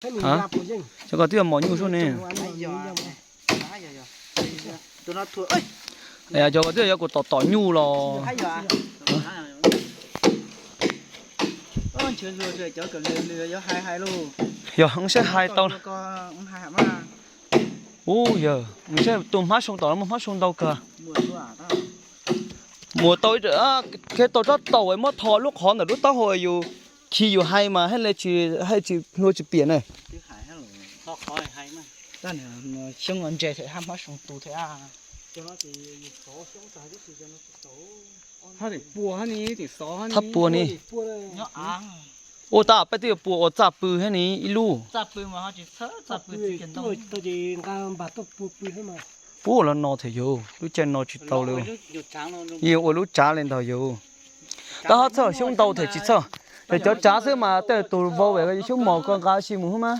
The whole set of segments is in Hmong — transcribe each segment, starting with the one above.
Cov ko twb yog mos nyuj sub ne. Cov ko twb yog yuav kuv tom tom nyuj los. Yog, saib hais tau. Ub, yog, saib tus hmab soo tom no muaj hmab soo ntau kawg. Muas tau, qhia tau tsob taum muab tho lub qhov ntawm lub taub hau yus khi yus hais mas haj le tsis, haj tsis hlua tsis piam na. Xyoob ntse thiab haj hmab soo tu thiab. Thab pua ni. Ua tab peb twb yuav pua ua txaj pw thiab ni ib lub. Ub, los no thiab yus, lub caij no tsis tau li. Yeej ua lub tsav li ntag yus. Tab ho txhawj xyoob ntau thiab tsis txhawj. Yog cov tsav xwb mas tej tus vau xyoob mos ko nqa si mus hub mas.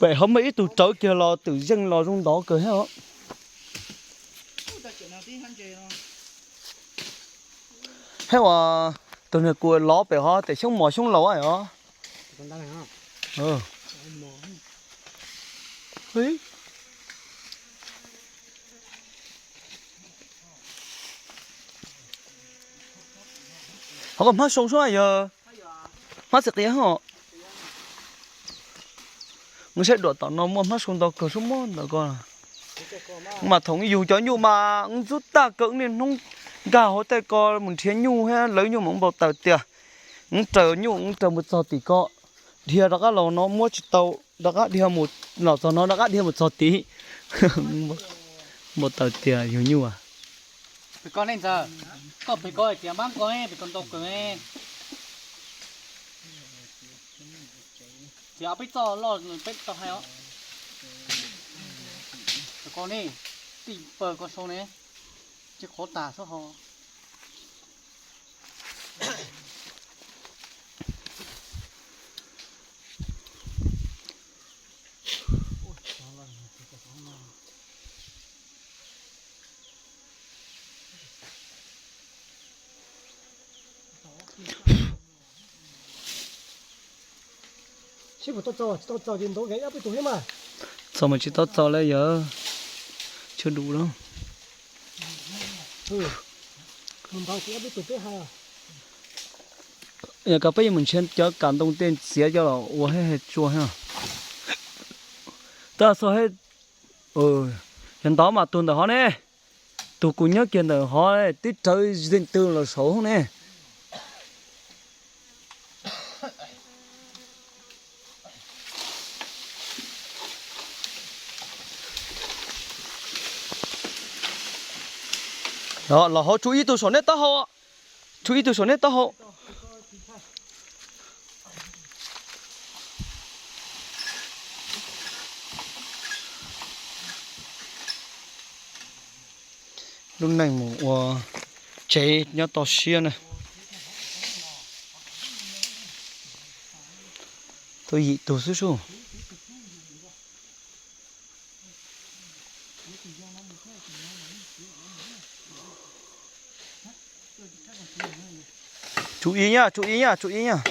Pem ho muaj ib tug rawv kiag los twm zeej los zoo ntov kawg thiab os. Thiab uas tus niag kuv lov pem ho tes xyoob mos xyoob laus os. Ho koj hmab soo sub yog hmab txiv qias ho. Wb saib duam tom no muaj hmab soo ntau kawg sub muab ntawm ko. Mas thaum yus cov nyuj mas wb ntxub tag kawg, niaj hnub nkag hauv tej ko mus nrhiav nyuj thiab lawv nyuj mas wb npau taws tiag. Wb raws nyuj wb raws mus txog tim ko, dhia rov qab los no muab tsis tau, rov qab dhia mus, los txog no rov qab dhia mus txog tid. Npau taws tiag yus nyuj. Pem ko nej ntxawg, koj pem ko tias npab ko pem ko ntau kawg. Tias ob peb txoj loj peb tau hais os. Pem ko ne, tij pawg ko sau ne, tsis qhuav tag xwb ho. Sib puas tau txaus, tsis tau txaus ces ntov kev ob peb tug thiab mas. Txaus mas tsis tau txaus li yawg, tshuav dub lawm. Mus ntov kev ob peb tug peb hais. Yog koj peb yuav mus nrhiav cov kam ntoo tej txiav coj los ua hais tsua thiab. Tab txog, yog ntov mas tus ntawm hov ne, tus kuv nyob kiag ntawm hov twb rawv zeej twg los saud ne. Los hauv tshuav ib tug saum nej taub hau, tshuav ib tug saum nej taub hau. Lub neej mus ua tsev nyob toj siab na. Tuaj yim tug xwb sub. Tsum ib nyaj, tsum ib nyaj, tsum ib nyaj.